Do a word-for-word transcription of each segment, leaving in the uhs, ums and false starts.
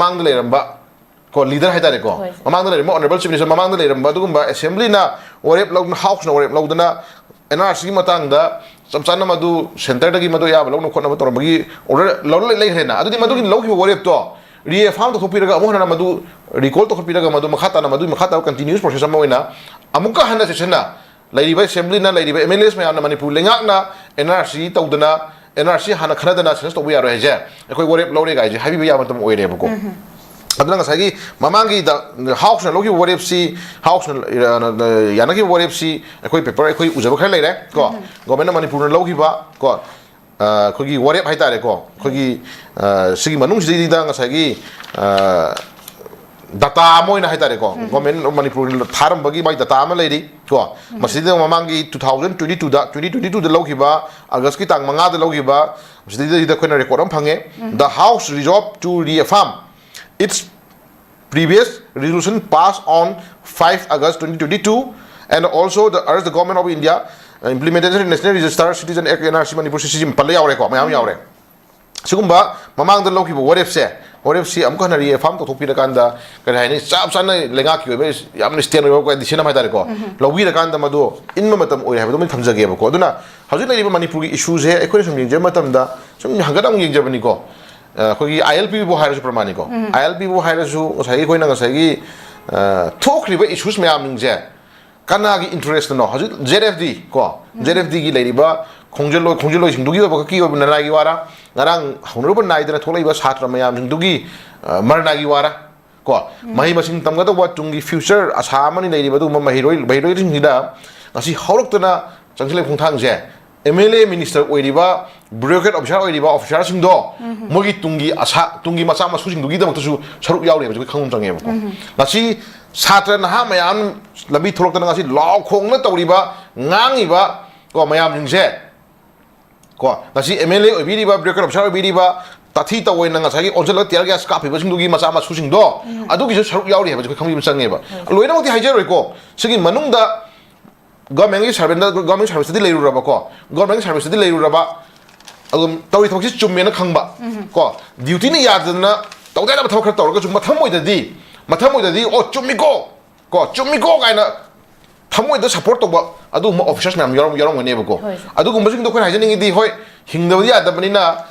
ꯃꯃꯥꯡꯗ ꯂꯩꯔꯝꯕ ꯀꯣ, ꯂꯤꯗꯔ ꯍꯥꯏꯇꯥꯔꯦꯀꯣ, ꯍꯣꯏ, ꯁꯦ꯫ ꯃꯃꯥꯡꯗ ꯂꯩꯔꯝꯕ ꯑꯣꯅꯔꯦꯕꯜ ꯆꯤꯐ ꯃꯤꯅꯤꯁꯇꯔ, ꯃꯃꯥꯡꯗ ꯂꯩꯔꯝꯕ ꯑꯗꯨꯒꯨꯝꯕ ꯑꯦꯁꯦꯝꯕ꯭ꯂꯤꯅ ꯋꯥꯔꯦꯞ ꯂꯧꯗꯨꯅ, ꯍꯥꯎꯁꯅ ꯋꯥꯔꯦꯞ ꯂꯧꯗꯨꯅ, ꯑꯦꯟ ꯑꯥꯔ ꯁꯤꯒꯤ ꯃꯇꯥꯡꯗ ꯆꯞ ꯆꯥꯅ ꯃꯗꯨ ꯁꯦꯟꯇꯔꯗꯒꯤ ꯃꯗꯨ ꯑꯌꯥꯕ ꯂꯧꯅ ꯈꯣꯠꯅꯕ ꯇꯧꯔꯝꯕꯒꯤ ꯑꯣꯔꯗꯔ ꯂꯧꯔ ꯂꯩ-, ꯂꯩꯈ꯭ꯔꯦꯅ꯫ ꯑꯗꯨꯗꯤ ꯃꯗꯨꯒꯤ ꯂꯧꯈꯤꯕ ꯋꯥꯔꯦꯞꯇꯣ ꯔꯤꯑꯦꯐꯥꯝ ꯇꯧꯊꯣꯛꯄꯤꯔꯒ, ꯑꯃꯨꯛ ꯍꯟꯅ ꯃꯗꯨ ꯔꯤꯀꯣꯜ ꯇꯧꯈꯠꯄꯤꯔꯒ, ꯃꯗꯨ ꯃꯈꯥ ꯇꯥꯅ ꯃꯗꯨꯒꯤ ꯃꯈꯥ ꯇꯥꯕ ꯀꯟꯇꯤꯅ꯭ꯌꯨꯁ ꯄ꯭ꯔꯣꯁꯦꯁ ꯑꯃ ꯑꯣꯏꯅ ꯑꯃꯨꯛꯀ ꯍꯟꯅ ꯁꯦꯁꯟꯅ ꯂꯩꯔꯤꯕ ꯑꯦꯁꯦꯝꯕ꯭ꯂꯤꯅ, ꯂꯩꯔꯤꯕ ꯑꯦꯝ ꯑꯦꯜ ꯑꯦꯁ ꯃꯌꯥꯝꯅ, ꯃꯅꯤꯄꯨꯔ ꯂꯩꯉꯥꯛꯅ ꯑꯦꯟ ꯑꯥꯔ ꯁꯤ ꯇꯧꯗꯅ, ꯑꯦꯟ ꯑꯥꯔ ꯁꯤ ꯍꯥꯟꯅ ꯈꯟꯅꯗꯅ ꯁꯦꯟꯁꯁ ꯇꯧꯕ ꯌꯥꯔꯣꯏ ꯍꯥꯏꯁꯦ ꯑꯩꯈꯣꯏ ꯋꯥꯔꯦꯞ ꯂꯧꯔꯦ ꯀꯥꯏꯁꯦ ꯍꯥꯏꯕꯤꯕ ꯌꯥꯕ ꯃꯇꯝ ꯑꯣꯏꯔꯦꯕꯀꯣ꯫ ꯑꯗꯨꯅ ꯉꯁꯥꯏꯒꯤ ꯃꯃꯥꯡꯒꯤ ꯗ-, ꯍꯥꯎꯁꯅ ꯂꯧꯈꯤꯕ ꯋꯥꯔꯦꯞꯁꯤ, ꯍꯥꯎꯁꯅ, ꯑ, ꯌꯥꯅꯈꯤꯕ ꯋꯥꯔꯦꯞꯁꯤ ꯑꯩꯈꯣꯏ ꯄꯦꯄꯔ ꯑꯩꯈꯣꯏ ꯎꯖꯕ ꯈꯔ ꯂꯩꯔꯦ ꯀꯣ꯫ ꯒꯣꯔꯃꯦꯟ ꯑꯣꯐ ꯃꯅꯤꯄꯨꯔꯅ ꯂꯧꯈꯤꯕ ꯀꯣ, ꯑ, ꯑꯩꯈꯣꯏꯒꯤ ꯋꯥꯔꯦꯞ ꯍꯥꯏꯇꯥꯔꯦꯀꯣ, ꯑꯩꯈꯣꯏꯒꯤ, ꯑ, ꯁꯤꯒꯤ ꯃꯅꯨꯡꯁꯤꯗꯩꯗ ꯉꯁꯥꯏꯒꯤ, ꯑ, ꯗꯇꯥ ꯑꯃ ꯑꯣꯏꯅ ꯍꯥꯏꯇꯥꯔꯦꯀꯣ, ꯒꯣꯔꯃꯦꯟ ꯑꯣꯐ ꯃꯅꯤꯄꯨꯔꯅ ꯊꯥꯔꯝꯕꯒꯤ ꯃꯥꯏ ꯗꯇꯥ ꯑꯃ ꯂꯩꯔꯤ ꯀꯣ꯫ ꯃꯁꯤꯗ ꯃꯃꯥꯡꯒꯤ two thousand twenty two ꯗ, twenty twenty two ꯗ ꯂꯧꯈꯤꯕ, ꯑꯥꯒꯁꯀꯤ ꯇꯥꯡ ꯃꯉꯥꯗ ꯂꯧꯈꯤꯕ, ꯃꯁꯤꯗꯩꯗ ꯑꯩꯈꯣꯏꯅ ꯔꯦꯀꯣꯔꯗ ꯑꯃ ꯐꯪꯉꯦ꯫ The House resolved to reaffirm its previous resolution passed on five August twenty twenty two, and also the urge the Government of India, uh, implementation in National Register Citizen Act, N R C Manipur ꯁꯤ ꯁꯤꯁꯤ ꯄꯜꯂ ꯌꯥꯎꯔꯦꯀꯣ, ꯃꯌꯥꯝ ꯌꯥꯎꯔꯦ꯫ ꯁꯤꯒꯨꯝꯕ ꯃꯃꯥꯡꯗ ꯂꯧꯈꯤꯕ ꯋꯥꯔꯦꯞꯁꯦ, ꯋꯥꯔꯦꯞꯁꯤ ꯑꯃꯨꯛꯀ ꯍꯟꯅ ꯔꯤꯑꯦꯐꯥꯔꯝ ꯇꯧꯊꯣꯛꯄꯤꯔꯀꯥꯟꯗ, ꯀꯔꯤ ꯍꯥꯏꯅꯤ, ꯆꯞ ꯆꯥꯅ ꯂꯩꯉꯥꯛꯀꯤ ꯑꯣꯏꯕ ꯌꯥꯝꯅ ꯁ꯭ꯇꯦꯟ ꯑꯣꯏꯕ ꯗꯤꯁꯤꯖꯟ ꯑꯃ ꯍꯥꯏꯇꯥꯔꯦꯀꯣ, ꯂꯧꯕꯤꯔꯀꯥꯟꯗ ꯃꯗꯨ ꯏꯟꯕ ꯃꯇꯝ ꯑꯣꯏꯔꯦ ꯍꯥꯏꯕꯗꯨꯃ ꯊꯝꯖꯒꯦꯕꯀꯣ꯫ ꯑꯗꯨꯅ ꯍꯧꯖꯤꯛ ꯂꯩꯔꯤꯕ ꯃꯅꯤꯄꯨꯔꯒꯤ ꯏꯁꯨꯁꯦ ꯑꯩꯈꯣꯏꯅ ꯁꯨꯝ ꯌꯦꯡꯖꯕ ꯃꯇꯝꯗ, ꯁꯨꯝ ꯍꯪꯒꯠ ꯑꯃꯨꯛ ꯌꯦꯡꯖꯕꯅꯤꯀꯣ꯫ ꯑ, ꯑꯩꯈꯣꯏꯒꯤ ꯑꯥꯏ ꯑꯦꯜ ꯄꯤꯕꯨ ꯍꯥꯏꯔꯁꯨ ꯄ꯭ꯔꯃꯥꯅꯤꯀꯣ, ꯑꯥꯏ ꯑꯦꯜ ꯄꯤꯕꯨ ꯍꯥꯏꯔꯁꯨ ꯉꯁꯥꯏꯒꯤ ꯑꯩꯈꯣꯏꯅ ꯉꯁꯥꯏꯒꯤ, ꯑ, ꯊꯣꯛꯈ꯭ꯔꯤꯕ ꯏꯁꯨꯁ ꯃꯌꯥꯝꯁꯤꯡꯁꯦ ꯀꯅꯥꯒꯤ ꯏꯟꯇꯔꯦꯁꯇꯅꯣ? ꯍꯧꯖꯤꯛ ꯖꯦꯠ ꯑꯦꯐ ꯗꯤ ꯀꯣ, ꯖꯦꯠ ꯑꯦꯐ ꯗꯤꯒꯤ ꯂꯩꯔꯤꯕ ꯈꯣꯡꯖꯦꯜꯂꯣꯏ, ꯈꯣꯡꯖꯦꯜꯂꯣꯏꯁꯤꯡꯗꯨꯒꯤ ꯑꯣꯏꯕ ꯈꯛꯀꯤ ꯑꯣꯏꯕ ꯅꯔꯥꯒꯤ ꯋꯥꯔ, ꯉꯔꯥꯡ ꯍꯧꯅꯔꯨꯕ ꯅꯥꯏꯗꯅ ꯊꯣꯛꯂꯛꯏꯕ ꯁꯥꯇ꯭ꯔ ꯃꯌꯥꯝꯁꯤꯡꯗꯨꯒꯤ, ꯑ, ꯃꯔꯅꯥꯒꯤ ꯋꯥꯔ ꯀꯣ, ꯃꯍꯩ ꯃꯁꯤꯡ ꯇꯝꯒꯗꯧꯕ ꯇꯨꯡꯒꯤ ꯐ꯭ꯌꯨꯆꯔ ꯑꯁꯥ ꯑꯃꯅꯤ ꯂꯩꯔꯤꯕ ꯑꯗꯨꯒꯨꯝꯕ ꯃꯍꯩꯔꯣꯏ, ꯃꯍꯩꯔꯣꯏꯁꯤꯡꯁꯤꯗ ꯉꯁꯤ ꯍꯧꯔꯛꯇꯅ ꯆꯪꯁꯤꯜꯂꯛꯄ ꯈꯣꯡꯊꯥꯡꯁꯦ ꯑꯦꯝ ꯑꯦꯜ ꯑꯦ ꯃꯤꯅꯤꯁꯇꯔ ꯑꯣꯏꯔꯤꯕ, ꯕ꯭ꯌꯨꯔꯣꯀ꯭ꯔꯦꯠ ꯑꯣꯐꯤꯁꯥꯔ ꯑꯣꯏꯔꯤꯕ ꯑꯣꯐꯤꯁꯥꯔꯁꯤꯡꯗꯣ ꯃꯣꯏꯒꯤ ꯇꯨꯡꯒꯤ ꯑꯁꯥ, ꯇꯨꯡꯒꯤ ꯃꯆꯥ ꯃꯁꯨꯁꯤꯡꯗꯨꯒꯤꯗꯃꯛꯇꯁꯨ ꯁꯔꯨꯛ ꯌꯥꯎꯔꯤ ꯍꯥꯏꯕꯁꯦ ꯑꯩꯈꯣꯏ ꯈꯪꯕ ꯑꯃ ꯆꯪꯉꯦꯕꯀꯣ꯫ ꯉꯁꯤ ꯁꯥꯇ꯭ꯔ ꯅꯍꯥ ꯃꯌꯥꯝ ꯂꯝꯕꯤ ꯊꯣꯛꯂꯛꯇꯅ ꯉꯁꯤ ꯂꯥꯎ ꯈꯣꯡꯅ ꯇꯧꯔꯤꯕ, ꯉꯥꯡꯉꯤꯕ ꯀꯣ ꯃꯌꯥꯝꯁꯤꯡꯁꯦ ꯀꯣ, ꯉꯁꯤ ꯑꯦꯝ ꯑꯦꯜ ꯑꯦ ꯑꯣꯏꯕꯤꯔꯤꯕ, ꯕ꯭ꯌꯨꯔꯣꯀ꯭ꯔꯦꯠ ꯑꯣꯐꯤꯁꯥꯔ ꯑꯣꯏꯕꯤꯔꯤꯕ, ꯇꯥꯊꯤ ꯇꯧꯑꯣꯏꯅ ꯉꯁꯥꯏꯒꯤ ꯑꯣꯟꯁꯤꯜꯂꯒ ꯇꯤꯌꯔ ꯒ꯭ꯌꯥꯁ ꯀꯥꯞꯄꯤꯕꯁꯤꯡꯗꯨꯒꯤ ꯃꯆꯥ ꯃꯁꯨꯁꯤꯡꯗꯣ ꯑꯗꯨꯒꯤꯁꯨ ꯁꯔꯨꯛ ꯌꯥꯎꯔꯤ ꯍꯥꯏꯕꯁꯦ ꯑꯩꯈꯣꯏ ꯈꯪꯕꯤꯕ ꯆꯪꯉꯦꯕ꯫ ꯂꯣꯏꯅꯃꯛꯇꯤ ꯍꯥꯏꯖꯔꯣꯏꯀꯣ, ꯁꯤꯒꯤ ꯃꯅꯨꯡꯗ ꯒꯣꯔꯃꯦꯟꯒꯤ ꯁꯥꯔꯚꯦꯟꯗ, ꯒꯣꯔꯃꯦꯟ ꯁꯥꯔꯚꯤꯁꯇꯗꯤ ꯂꯩꯔꯨꯔꯕꯀꯣ, ꯒꯣꯔꯃꯦꯟꯒꯤ ꯁꯥꯔꯚꯤꯁꯇꯗꯤ ꯂꯩꯔꯨꯔꯕ, ꯑꯗꯨꯝ ꯇꯧꯔꯤ ꯊꯕꯛꯁꯤ ꯆꯨꯝꯃꯦꯅ ꯈꯪꯕ ꯀꯣ, ꯗ꯭ꯌꯨꯇꯤꯅ ꯌꯥꯗꯗꯅ ꯇꯧꯗ ꯌꯥꯗꯕ ꯊꯕꯛ ꯈꯔ ꯇꯧꯔꯒꯁꯨ ꯃꯊꯪ ꯑꯣꯏꯗꯗꯤ, ꯃꯊꯪ ꯑꯣꯏꯗꯗꯤ "ꯑꯣ, ꯆꯨꯝꯃꯤꯀꯣ, ꯀꯣ, ꯆꯨꯝꯃꯤꯀꯣ" ꯀꯥꯏꯅ ꯊꯃꯣꯏꯗ ꯁꯞꯄꯣꯔꯠ ꯇꯧꯕ ꯑꯗꯨꯒꯨꯝꯕ ꯑꯣꯐꯤꯁꯔꯁ ꯃꯌꯥꯝ ꯌꯥꯎꯔꯝ ꯌꯥꯎꯔꯝꯒꯅꯦꯕꯀꯣ꯫ ꯍꯣꯏ꯫ ꯑꯗꯨꯒꯨꯝꯕꯁꯤꯡꯗꯣ ꯑꯩꯈꯣꯏꯅ ꯍꯥꯏꯖꯅꯤꯡꯉꯤꯗꯤ, ꯍꯣꯏ, ꯍꯤꯡꯗꯕꯗꯤ ꯌꯥꯗꯕꯅꯤꯅ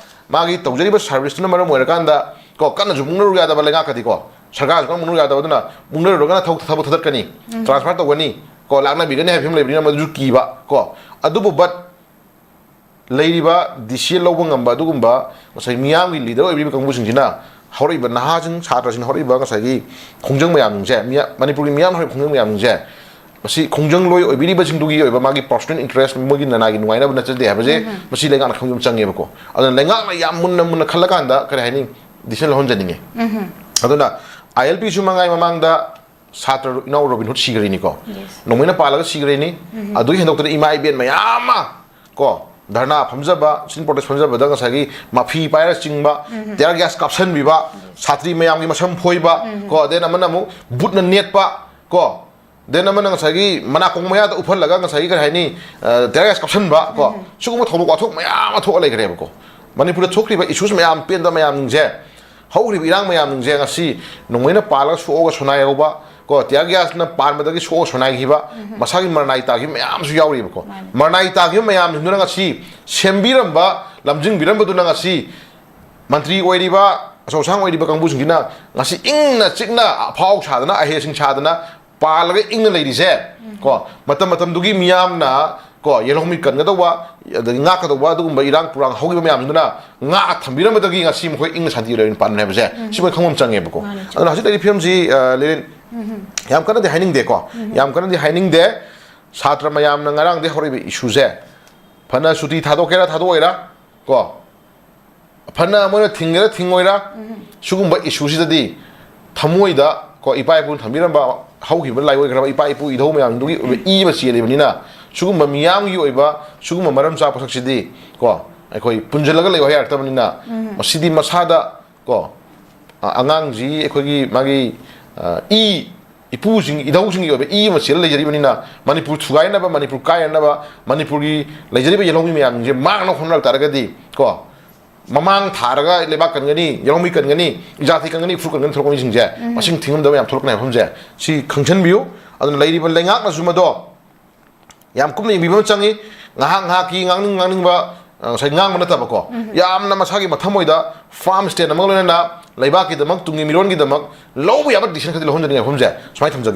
ꯃꯥꯒꯤ ꯇꯧꯖꯔꯤꯕ ꯁꯥꯔꯚꯤꯁꯇꯨꯅ ꯃꯔꯝ ꯑꯣꯏꯔꯀꯥꯟꯗ, ꯀꯣ, ꯀꯟꯅꯁꯨ ꯃꯨꯛꯅꯔꯨ ꯌꯥꯗꯕ ꯂꯩꯉꯥꯛꯀꯗꯤꯀꯣ, ꯁꯔꯀꯥꯔꯁꯨ ꯀꯟꯅ ꯃꯨꯛꯅꯔꯨ ꯌꯥꯗꯕ, ꯑꯗꯨꯅ ꯃꯨꯛꯅꯔꯨꯔꯒꯅ ꯊꯕꯛ ꯊꯕꯛ ꯊꯥꯗꯠꯀꯅꯤ, ꯇ꯭ꯔꯥꯟꯁꯐꯔ ꯇꯧꯒꯅꯤ, ꯀꯣ, ꯂꯥꯛꯅꯕꯤꯒꯅꯤ ꯍꯥꯏꯕ ꯐꯤꯕꯝ ꯂꯩꯕꯅꯤꯅ ꯃꯗꯨꯁꯨ ꯀꯤꯕ, ꯀꯣ꯫ ꯑꯗꯨꯕꯨ ꯕꯠ ꯂꯩꯔꯤꯕ ꯗꯤꯁꯤꯖꯟ ꯂꯧꯕ ꯉꯝꯕ ꯑꯗꯨꯒꯨꯝꯕ ꯉꯁꯥꯏ ꯃꯤꯌꯥꯝꯒꯤ ꯂꯤꯗꯔ ꯑꯣꯏꯕꯤꯔꯤꯕ ꯀꯥꯡꯕꯨꯁꯤꯡꯁꯤꯅ ꯍꯧꯔꯛꯏꯕ ꯅꯍꯥꯁꯤꯡ, ꯁꯥꯇ꯭ꯔꯁꯤꯡ, ꯍꯧꯔꯛꯏꯕ ꯉꯁꯥꯏꯒꯤ ꯈꯣꯡꯖꯪ ꯃꯌꯥꯝꯁꯦ, ꯃꯤꯌꯥ-, ꯃꯅꯤꯄꯨꯔꯒꯤ ꯃꯤꯌꯥꯝꯅ ꯍꯧꯔꯛꯏꯕ ꯈꯣꯡꯖꯪ ꯃꯌꯥꯝꯁꯦ, ꯃꯁꯤ ꯈꯣꯡꯖꯪꯂꯣꯏ ꯑꯣꯏꯕꯤꯔꯤꯕꯁꯤꯡꯗꯨꯒꯤ ꯑꯣꯏꯕ ꯃꯥꯒꯤ ꯄꯔꯁꯣꯅꯦꯜ ꯏꯟꯇꯔꯦꯁ, ꯃꯣꯏꯒꯤ ꯅꯅꯥꯒꯤ ꯅꯨꯡꯉꯥꯏꯅꯕ ꯅꯠꯆꯗꯦ ꯍꯥꯏꯕꯁꯦ ꯃꯁꯤ ꯂꯩꯉꯥꯛꯅ ꯈꯪꯕ ꯑꯃ ꯆꯪꯉꯦꯕꯀꯣ꯫ ꯑꯗꯨꯅ ꯂꯩꯉꯥꯛꯅ ꯌꯥꯝ ꯃꯨꯟꯅ ꯃꯨꯟꯅ ꯈꯜꯂꯀꯥꯟꯗ, ꯀꯔꯤ ꯍꯥꯏꯅꯤ, ꯗꯤꯁꯤꯖꯟ ꯂꯧꯍꯟꯖꯅꯤꯡꯉꯤ꯫ ꯑꯗꯨꯅ ꯑꯥꯏ ꯑꯦꯜ ꯄꯤꯁꯨ ꯃꯉꯥꯏ, ꯃꯃꯥꯡꯗ ꯁꯥꯇ꯭ꯔ ꯏꯅꯥꯎ ꯔꯣꯕꯤꯟ ꯍꯨꯗ ꯁꯤꯈ꯭ꯔꯤꯅꯤꯀꯣ꯫ Yes. ꯅꯣꯡꯃꯩꯅ ꯄꯥꯜꯂꯒ ꯁꯤꯈ꯭ꯔꯤꯅꯤ꯫ ꯑꯗꯨꯒꯤ ꯍꯦꯟꯗꯣꯛꯇꯅ ꯏꯃꯥ ꯏꯕꯦꯟ ꯃꯌꯥꯝ ꯑꯃ, ꯀꯣ, ꯙꯔꯅꯥ ꯐꯝꯖꯕ, ꯁꯤꯟ ꯄ꯭ꯔꯣꯇꯦꯁ ꯐꯝꯖꯕꯗ ꯉꯁꯥꯏꯒꯤ ꯃꯐꯤ ꯄꯥꯏꯔ ꯆꯤꯡꯕ, ꯇꯤꯌꯔ ꯒ꯭ꯌꯥꯁ ꯀꯥꯞꯁꯟꯕꯤꯕ, ꯁꯥꯇ꯭ꯔꯤ ꯃꯌꯥꯝꯒꯤ ꯃꯁꯝ ꯐꯣꯏꯕ, ꯀꯣ, then ꯑꯃꯅ ꯑꯃꯨꯛ ꯕꯨꯠꯅ ꯅꯦꯠꯄ, ꯀꯣ, then ꯑꯃꯅ ꯉꯁꯥꯏꯒꯤ ꯃꯅꯥꯀꯣꯡ ꯃꯌꯥꯗ ꯎꯞꯍꯜꯂꯒ ꯉꯁꯥꯏꯒꯤ, ꯀꯔꯤ ꯍꯥꯏꯅꯤ, ꯑ, ꯇꯤꯌꯔ ꯒ꯭ꯌꯥꯁ ꯀꯥꯞꯁꯟꯕ, ꯀꯣ, ꯁꯤꯒꯨꯝꯕ ꯊꯧꯗꯣꯛ ꯋꯥꯊꯣꯛ ꯃꯌꯥꯝ ꯑꯃ ꯊꯣꯛꯑ ꯂꯩꯈ꯭ꯔꯦꯕꯀꯣ꯫ ꯃꯅꯤꯄꯨꯔꯗ ꯊꯣꯛꯈ꯭ꯔꯤꯕ ꯏꯁꯨꯁ ꯃꯌꯥꯝ, ꯄꯦꯟꯗ ꯃꯌꯥꯝꯁꯤꯡꯁꯦ, ꯍꯧꯈ꯭ꯔꯤꯕ ꯏꯔꯥꯡ ꯃꯌꯥꯝꯁꯤꯡꯁꯦ ꯉꯁꯤ ꯅꯣꯡꯃꯩꯅ ꯄꯥꯜꯂꯒ ꯁꯣꯛꯑꯒ ꯁꯣꯅꯥ ꯌꯥꯎꯕ, ꯀꯣ, ꯇꯤꯌꯥꯔ ꯒ꯭ꯌꯥꯁꯅ ꯄꯥꯟꯕꯗꯒꯤ ꯁꯣꯛꯑ ꯁꯣꯅꯥꯏꯈꯤꯕ, ꯃꯁꯥꯒꯤ ꯃꯔꯅꯥꯏ ꯇꯥꯈꯤꯕ ꯃꯌꯥꯝꯁꯨ ꯌꯥꯎꯔꯤꯕꯀꯣ꯫ ꯃꯥꯅꯤ꯫ ꯃꯔꯅꯥꯏ ꯇꯥꯈꯤꯕ ꯃꯌꯥꯝꯁꯤꯡꯗꯨꯅ ꯉꯁꯤ ꯁꯦꯝꯕꯤꯔꯝꯕ, ꯂꯝꯖꯤꯡꯕꯤꯔꯝꯕꯗꯨꯅ ꯉꯁꯤ ꯃꯟꯇ꯭ꯔꯤ ꯑꯣꯏꯔꯤꯕ, ꯑꯆꯧ ꯑꯁꯥꯡ ꯑꯣꯏꯔꯤꯕ ꯀꯥꯡꯕꯨꯁꯤꯡꯁꯤꯅ ꯉꯁꯤ ꯏꯪꯅ ꯆꯤꯛꯅ ꯑꯐꯥꯎ ꯁꯥꯗꯅ, ꯑꯍꯦꯁꯤꯡ ꯁꯥꯗꯅ ꯄꯥꯜꯂꯒ ꯏꯪꯅ ꯂꯩꯔꯤꯁꯦ, ꯀꯣ, ꯃꯇꯝ ꯃꯇꯝꯗꯨꯒꯤ ꯃꯤꯌꯥꯝꯅ, ꯀꯣ, ꯌꯦꯜꯍꯧꯃꯤ ꯀꯟꯒꯗꯧꯕ, ꯑꯗꯒꯤ ꯉꯥꯛꯀꯗꯧꯕ ꯑꯗꯨꯒꯨꯝꯕ ꯏꯔꯥꯡ ꯄꯨꯔꯥꯡ ꯍꯧꯈꯤꯕ ꯃꯌꯥꯝꯗꯨꯅ ꯉꯥꯛꯑ ꯊꯝꯕꯤꯔꯝꯕꯗꯒꯤ ꯉꯁꯤ ꯃꯈꯣꯏ ꯏꯪꯅ ꯁꯥꯟꯇꯤ ꯂꯩꯔ ꯄꯥꯟꯕꯅꯦ ꯍꯥꯏꯕꯁꯦ ꯁꯤ ꯃꯣꯏ ꯈꯪꯕ ꯑꯃ ꯆꯪꯉꯦꯕꯀꯣ꯫ ꯃꯥꯅꯦ, ꯆꯨꯝꯃꯦ꯫ ꯑꯗꯨꯅ ꯍꯧꯖꯤꯛ ꯂꯩꯔꯤꯕ ꯐꯤꯕꯝꯁꯤ, ꯑ, ꯂꯦꯅꯤꯟ, ꯌꯥꯝ ꯀꯟꯅꯗꯤ ꯍꯥꯏꯅꯤꯡꯗꯦꯀꯣ, ꯌꯥꯝ ꯀꯟꯅꯗꯤ ꯍꯥꯏꯅꯤꯡꯗꯦ꯫ ꯁꯥꯇ꯭ꯔ ꯃꯌꯥꯝꯅ ꯉꯔꯥꯡꯗꯤ ꯍꯧꯔꯛꯏꯕ ꯏꯁꯨꯁꯦ, ꯐꯅ ꯁꯨꯇꯤ ꯊꯥꯗꯣꯛꯀꯦꯔꯥ ꯊꯥꯗꯣꯛꯑꯣꯏꯔꯥ, ꯀꯣ, ꯐꯅ ꯃꯣꯏꯅ ꯊꯤꯡꯒꯦꯔꯥ ꯊꯤꯡꯉꯣꯏꯔꯥ, ꯁꯤꯒꯨꯝꯕ ꯏꯁꯨꯁꯤꯗꯗꯤ ꯊꯃꯣꯏꯗ, ꯀꯣ, ꯏꯄꯥ ꯏꯄꯨꯅ ꯊꯝꯕꯤꯔꯝꯕ ꯍꯧꯈꯤꯕ ꯂꯥꯏꯑꯣꯏꯈ꯭ꯔꯕ ꯏꯄꯥ ꯏꯄꯨ ꯏꯙꯧ ꯃꯌꯥꯝꯗꯨꯒꯤ ꯑꯣꯏꯕ ꯏ ꯑꯃ ꯆꯦꯜꯂꯤꯕꯅꯤꯅ, ꯁꯤꯒꯨꯝꯕ ꯃꯤꯌꯥꯝꯒꯤ ꯑꯣꯏꯕ ꯁꯤꯒꯨꯝꯕ ꯃꯔꯝ ꯆꯥꯕ ꯄꯣꯠꯁꯛꯁꯤꯗꯤ, ꯀꯣ, ꯑꯩꯈꯣꯏ ꯄꯨꯟꯁꯤꯜꯂꯒ ꯂꯩꯌꯨ ꯍꯥꯏ ꯌꯥꯔꯛꯇꯕꯅꯤꯅ, ꯃꯁꯤꯗꯤ ꯃꯁꯥꯗ, ꯀꯣ, ꯑ-, ꯑꯉꯥꯡꯁꯤ ꯑꯩꯈꯣꯏꯒꯤ ꯃꯥꯒꯤ, ꯑ, ꯏ, ꯏꯄꯨꯁꯤꯡ ꯏꯙꯧꯁꯤꯡꯒꯤ ꯑꯣꯏꯕ ꯏ ꯑꯃ ꯆꯦꯜꯂ ꯂꯩꯖꯔꯤꯕꯅꯤꯅ, ꯃꯅꯤꯄꯨꯔ ꯊꯨꯒꯥꯏꯅꯕ, ꯃꯅꯤꯄꯨꯔ ꯀꯥꯏꯅꯅꯕ, ꯃꯅꯤꯄꯨꯔꯒꯤ ꯂꯩꯖꯔꯤꯕ ꯌꯦꯜꯍꯧꯃꯤ ꯃꯌꯥꯝꯁꯤꯡꯁꯦ ꯃꯥꯡꯅꯕ ꯍꯣꯠꯅꯔꯛ ꯇꯥꯔꯒꯗꯤ, ꯀꯣ, ꯃꯃꯥꯡ ꯊꯥꯔꯒ ꯂꯩꯕꯥꯛ ꯀꯟꯒꯅꯤ, ꯌꯦꯂꯣꯡꯃꯤ ꯀꯟꯒꯅꯤ, ꯏꯖꯥꯊꯤ ꯀꯟꯒꯅꯤ, ꯎꯈ꯭ꯔꯨꯜ ꯀꯟꯒꯅꯤ ꯊꯣꯛꯂꯛꯄ ꯃꯤꯁꯤꯡꯁꯦ ꯃꯁꯤꯡ ꯊꯤꯉꯝꯗꯕ ꯌꯥꯝ ꯊꯣꯛꯂꯛꯀꯅꯤ ꯍꯥꯏꯕ ꯃꯐꯝꯁꯦ ꯁꯤ ꯈꯪꯁꯟꯕꯤꯌꯨ꯫ ꯑꯗꯨꯅ ꯂꯩꯔꯤꯕ ꯂꯩꯉꯥꯛꯅꯁꯨ ꯃꯗꯣ ꯌꯥꯝ ꯀꯨꯞꯅ ꯌꯦꯡꯕꯤꯕ ꯑꯃ ꯆꯪꯉꯤ꯫ ꯉꯥꯏꯍꯥꯛ ꯉꯥꯏꯍꯥꯛꯀꯤ ꯉꯥꯡꯅꯤꯡ ꯉꯥꯡꯅꯤꯡꯕ ꯑ, ꯉꯁꯥꯏ ꯉꯥꯡꯕ ꯅꯠꯇꯕꯀꯣ, ꯌꯥꯝꯅ ꯃꯁꯥꯒꯤ ꯃꯊꯃꯣꯏꯗ ꯐꯥꯔꯝ ꯁ꯭ꯇꯦꯠ ꯑꯃꯒ ꯂꯣꯏꯅꯅ ꯂꯩꯕꯥꯛꯀꯤꯗꯃꯛ, ꯇꯨꯡꯒꯤ ꯃꯤꯔꯣꯟꯒꯤꯗꯃꯛ ꯂꯧꯕ ꯌꯥꯕ ꯗꯤꯁꯤꯖꯟ ꯈꯔꯗꯤ ꯂꯧꯍꯟꯖꯅꯤꯡꯉꯥꯏ ꯃꯐꯝꯁꯦ ꯁꯨꯃꯥꯏꯅ ꯊꯝꯖꯒꯦ꯫